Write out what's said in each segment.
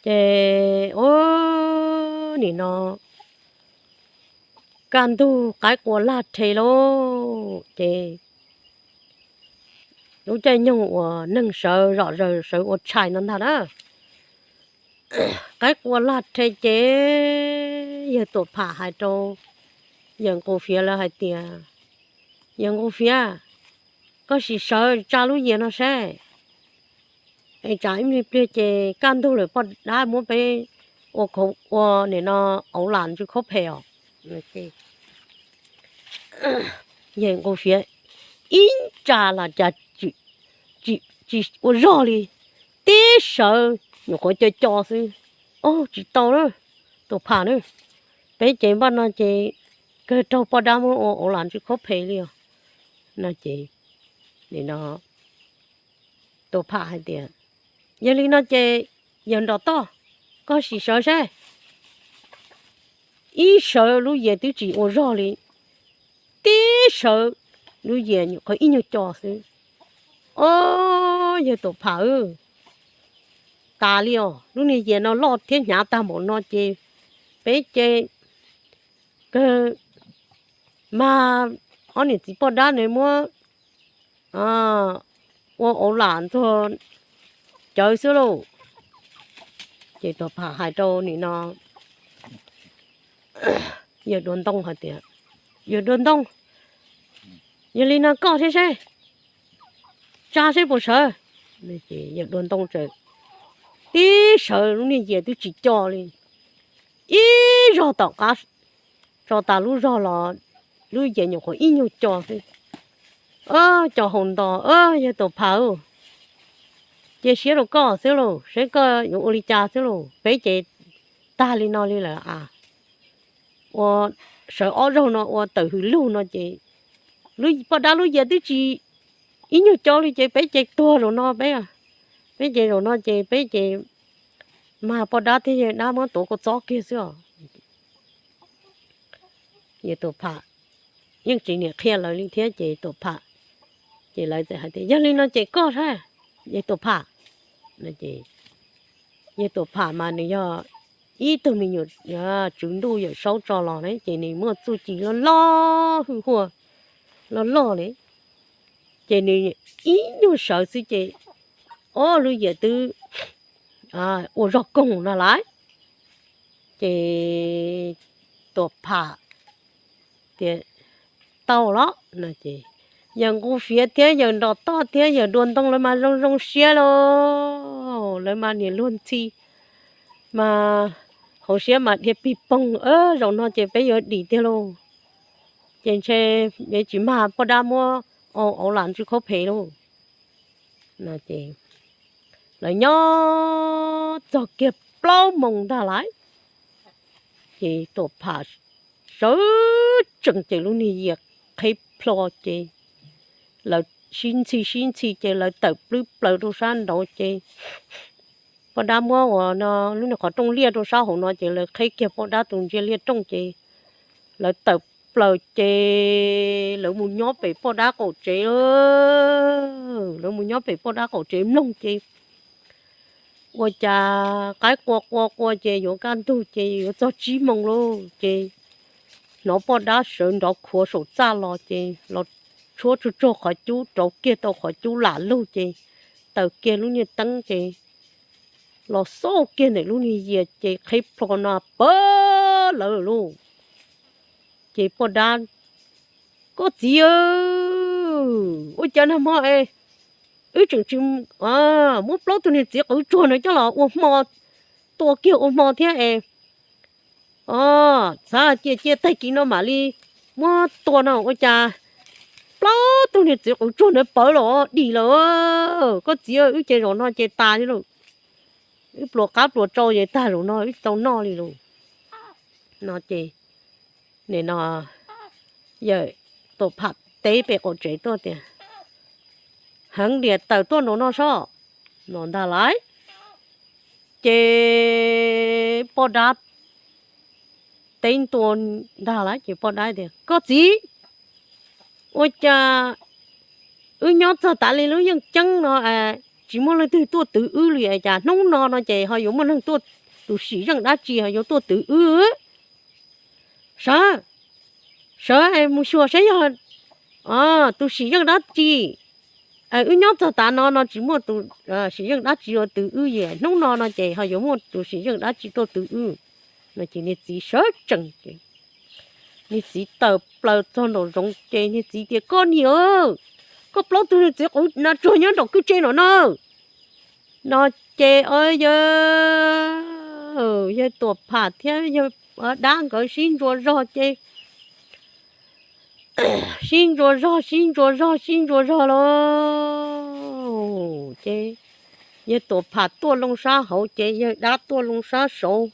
Ces ua nim no kaj ntug qaib qua lag rhe lauj, ces lub caij nyoog uas neeg sawv zom zaws sawv ua tshais no ntag na, qaib qua lag rhe ces yawg Tuam Pham hais rau yawg Nqus Fiav lawv hais tias, Yawg Nqus Fiav, koj sim sawv tsa lub yias no saib, es tsam ib me pliag ces kaj ntug lawm poj dab muab peb ua khauv ua nim no auv lam ntsw khaub phem os. Yawg Nqus Fiav ib tsa los cas tsis ua zog li, tib sawv nyuam qhuav co co xwb. Au, tsis tau na, Tuam Pham na, peb ces npaj no ces kawg raug poj dab muab ua auv lam ntsw khaub phem li os. No ces nim no Tuam Pham hais tias, Yog li no ces yawg Nrom Toj, koj sim sawv saib. Ib sawv lub yias twb tsis ua zog li, tib sawv lub yias nyuam qhuav ib nyuag co xwb. Au, yawg Tuam Pham, tas li os, lub niag yias no loj thiab hnyav tag npaum no ces peb ces kawg mag ob niam txiv poj dab nws muab ua auv lam ntxuag cawv xwb lauj. Ces Tuam Pham hais rau nim no yawg Dua Ntoo hais tias, Yawg Dua Ntoo, yog li no koj thiab seb, tsa seb puas sawv. Yawg Dua Ntoo txawm tib sawv lub niag yias twb tsis co li, ib zog tom qab tso tas lub zog los lub yias nyuam qhuav ib nyuag co xwb. Au, co haus ntos, Yawg Tuam Pham, cia siab rau koj xwb lauj, saib koj yuav ua li cas xwb lauj, peb ces tag li no li lawm a. Ua sawv ob zaug no ua tawm hws lug no ces poj dab lub yias twb tsis ib nyuag co li ces peb ces tuag zaum no peb, peb ces zaum no ces peb ces mag poj dab thiab yawg dab muab tuav kua txob kiag xwb os. Yawg Tuam Pham yeej tsis niam qhia lawv li thiab ces Tuam Pham, ces lawv txawm hais tias, Yog li no ces koj thiab, yawg Tuam Pham. Yawg Tuam Pham mas nws yog ib tug me nyuam tswv ntuj Yawm Saub tso los ne ces nws muaj txuj ci loj loj, hwj huaj loj loj li. Ces nws ib nyuag sawv xwb ces, au, lub yias twb ua zog koog no lawm. Ces Tuam Pham tias, Tau los no ces yawg Nqus Fiav thiab yawg Nrom Toj thiab yawg Dua Ntoo lawv mas zoo zoo siab lauj, lawv mas niam luag ntxhi mas hauv siab mas dhia pig poog, Zaum no ces peb yuav dim tiag lauj, ces ntshe tsis mag poj dab muab auv lam ntsw khaub phem lauj. No ces lawv nyob txog kiag plaub moos ntag lawm, ces Tuam Pham sawv tsees ces lub niag yias qheb plho ces lawv sib ntxhi sib ntxhi ces lawv tawm plwb plaws rau sab nraud ces poj dab muab uas no lub niag qhov rooj liaj rau sab hauv no ces lawv qheb kiag poj dab tus ntsia liaj rooj ces lawv tawm plaws ces lawv mus nyob pem poj dab qaum tsev, lawv mus nyob pem poj dab qaum tsev mloog ces ua cas qaib qua qua qua ces yuav kaj ntug ces yuav txog tsib moos lauj ces hnov poj dab sawv nrov khuav saum txaj los ces los tshuab tsuag tsuag qhov cub rauv kiag tau qhov cub lam lug ces taws kiag lub niag teeb ces los xauj kiag ntawm lub niag yias ces qheb plho no pawg lawv lauj. Ces poj dab, Koj txiv, ua cas nag hmo es wb tseem tsis muab plaub tug niag txiv qwv tsuag no coj los ua hmo, tua kiag ua hmo thiab es, o, xav cia cia tag kis no mam li muab tua no ua cas plaub tug niag txiv qwv tsuag ntawd pawv los dim lawm. Koj txiv, wb ces zaum no ces tas li lauj, wb pluas qab pluas tsau ces tag zaum no wb tsis tau noj li lauj. No ces nim no yawm Tuam Pham teb pem qaum tsev tuaj tias, Heev diam, tawm tuaj nraum no sob, no ntag lauj. Ces poj dab teb ntua ntag lauj ces poj dab tias, Koj txiv, ua cas wb nyob txog tas li lub yeej ceeb no es tsis muaj leej twg tuaj twv wb li, cas hnub no no ces ho yuav muaj neeg tuaj, tus sim zeej dab tsi ho yuav tuaj twv wb? Sawv, sawv mus xyuas saib yog tus sim zeej dab tsi. Wb nyob txog tav no no tsis muaj tus sim zeej dab tsi yuav twv wb, hnub no no ces ho yuav muaj tus sim zeej dab tsi tuaj twv wb no. Ces niag txiv sawv tsees ces niag txiv tawm plaws txog nraum zoov ces niag txiv tias, Koj niam, koj plaub tug niag txiv qwv na tsuag nyob nraum kwj tse nraum na. No ces yawg, yawg Tuam Pham thiab yawg dab nkawd sib ntsuas zog ces sib ntsuas zog, sib ntsuas zog, sib ntsuas zog lauj. Ces yawg Tuam Pham tuaj loo sab hauv ces yawg dab tuaj loo sab saud.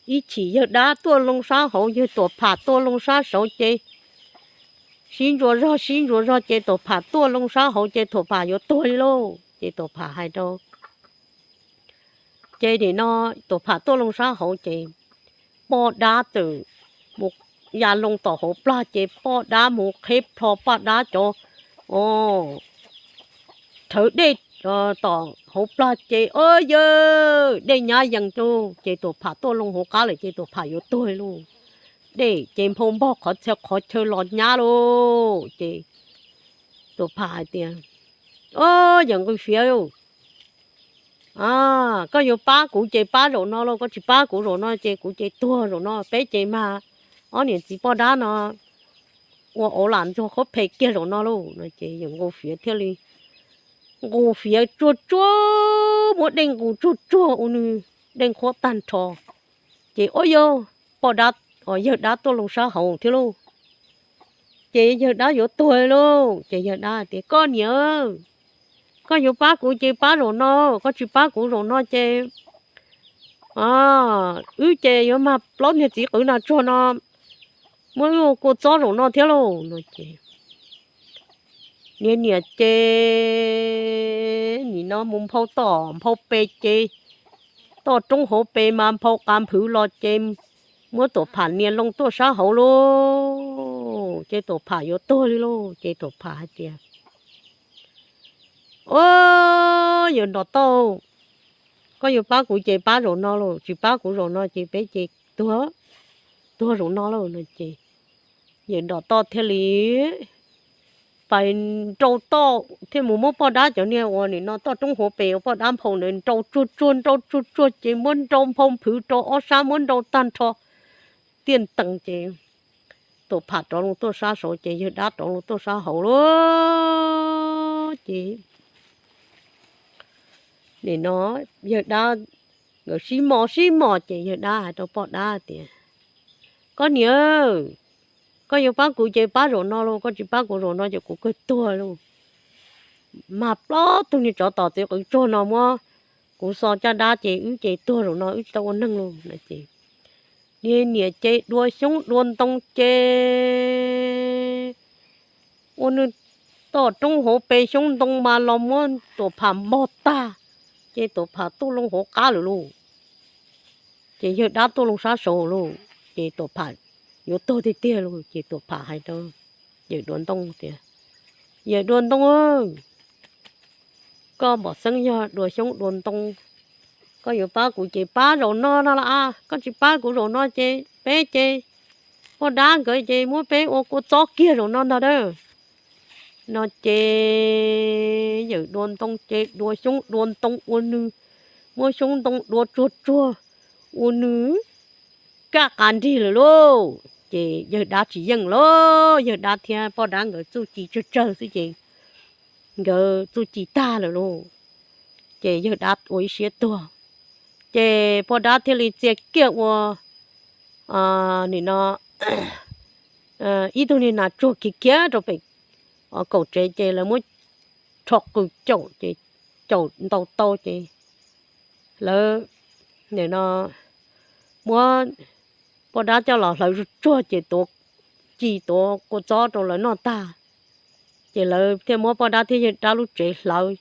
Ib chim yawg dab tuaj loo sab hauv, yawg Tuam Pham tuaj loo sab saud ces sib ntsuas zog, sib ntsuas zog ces Tuam Pham tuaj loo sab hauv ces Tuam Pham yuav tuag li lauj. Ces Tuam Pham hais rau, ces nim no Tuam Pham tuaj loo sab hauv ces poj dab txawm mus ya loo tom hauv plag ces poj dab mus qheb plho poj dab cov rhawv dej tom hauv plag ces yawg dej nyab yees lauj. Ces Tuam Pham tuaj loo hauv qab lawm ces Tuam Pham yuav tuag lauj. Dej ces nphau npog qhov txhia qhov chaw los nyab lauj. Ces Tuam Pham hais tias, Yawm Nqus Fiav, koj yuav pab kuv ces pab zaum no lauj, koj tsis pab kuv zaum no ces kuv ces tuag zaum no. Peb ces mas ob niam txiv poj dab no ua auv lam ntxuag qhuab phem kiag zaum no lauj. No ces Yawm Nqus Fiav thiaj li, Nqus Fiav tsuag tsuag, muab dej nqus tsuag tsuag ua nws dej nqhuab tag nrho. Ces ua yog poj dab, yawg dab tuaj loo sab hauv thiab lauj. Ces yawg dab yuav tuag lauj. Ces yawg dab tias, Koj niam, koj yuav pab kuv ces pab zaum no, koj tsis pab kuv zaum no ces wb ces yuav mag plaub niag txiv qwv nas tsuag no muab wb ua kua txob zaum no thiab lauj. No ces niag niam ces nim no mus nphau tom nphau pes ces toj roob hauv pes mas nphau qas nphwv los ces muab Tuam Pham nias loo tuaj sab hauv lauj. Ces Tuam Pham yuav tuag li lauj. Ces Tuam Pham hais tias, Yawm Nrom Toj, koj yuav pab kuv ces pab zaum no lauj, tsis pab kuv zaum no ces peb ces tuag, tuag zaum no lauj. No ces yawm Nrom Toj thiaj li pais nrau toj thiaj mus muab poj dab cov niag uas nim no toj roob hauv pes uas poj dab nphau ntawd nrau tsuag tsuag nrau tsuag tsuag ces muab nrau nphau nphwv rau ob sab muab nrau tag nrho tiaj ntees ces Tuam Pham rov loo tuaj sab saud ces yawg dab rov loo tuaj sab hauv lauj. Ces nim no yawg dab nkawd sib mos sib mos ces yawg dab hais rau poj dab tias, Koj niam, koj yuav pab kuv ces pab zaum no lauj, koj tsis pab kuv zaum no ces kuv kawg tuag lauj. Mag plaub tug niag tsov tom txiv qwv tsuag no muab kuv xo caj dab ces wb ces tuag zaum no wb tsis tau ua neeg lauj. No ces niag niam ces dua xyoob dua ntoo ces ua nws toj roob hauv pes xyoob ntoo mas los muab Tuam Pham npog tag, ces Tuam Pham tuaj loo hauv qab lawm lauj. Ces yawg dab tuaj loo sab saud lauj, ces Tuam Pham yuav tuag tiag tiag lauj. Ces Tuam Pham hais rau yawm dua ntoo tias, Yawm dua ntoo, koj npom xeeb yog dua xyoob dua ntoo, koj yuav pab kuv ces pab zaum no no las, koj tsis pab kuv zaum no ces peb ces poj dab nkawd ces muab peb ua kua txob kiag zaum no ntag a. No ces yawm dua ntoo ces dua xyoob dua ntoo ua nws, muab xyoob ntoo dua tsuag tsuag ua nws kaj qas nrig lawm lauj. Ces yawg dab tsis yeej lauj, yawg dab thiab poj dab nkawd txuj ci tsawg tsawg xwb ces nkawd txuj ci tag lawm lauj. Ces yawg dab ua ib siab tuag, ces poj dab thiaj li txia kiag ua nim no ib tug niag nas tsuag khiav khiav rau pem kaum tsev ces lawv muab rho qws caum ces caum ntaus tau ces lawv nim no muab poj dab coj los hlawv zuj tsuag ces tuav ci tuav kua txob rau lawv noj tag. Ces lawv thiaj muab poj dab thiab yawg dab lub tsev hlawv.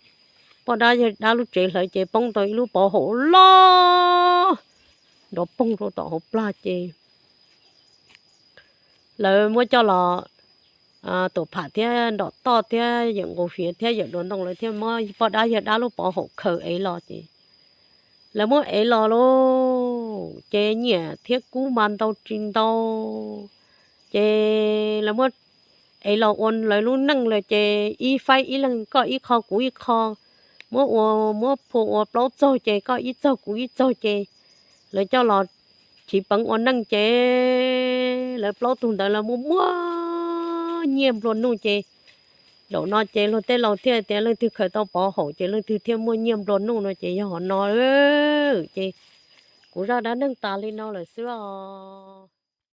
Poj dab yawg dab lub tsev hlawv ces poob tau ib lub pov haum loj nrov poog rau tom hauv plag ces lawv muab coj los Tuam Pham thiab Nrom Toj thiab yawm Nqus Fiav thiab yawm Duas Ntoo lawv thiaj muab poj dab yawg dab lub pov haum khaws ev los ces lawv muab ev los lauj, ces nyiaj thiab kub mas ntau tsis ntau. Ces lawv muab ev los ua lawv lub neej lawm ces ib faib ib leeg, koj ib qho kuv ib qho, muab ua, muab phua ua plaub txaug ces koj ib txaug kuv ib txaug ces lawv coj los tsiv peev ua neej ces lawv plaub tug ntawd lawv muaj muaj nyiaj nplua nuj ces zaum no ces luag tej laus thiaj tias leej twg khaws tau pov haum ces leej twg thiaj muaj nyiaj nplua nuj no ces yog hom no. Ces kuv zaj dab neeg tas li no lawm xwb os.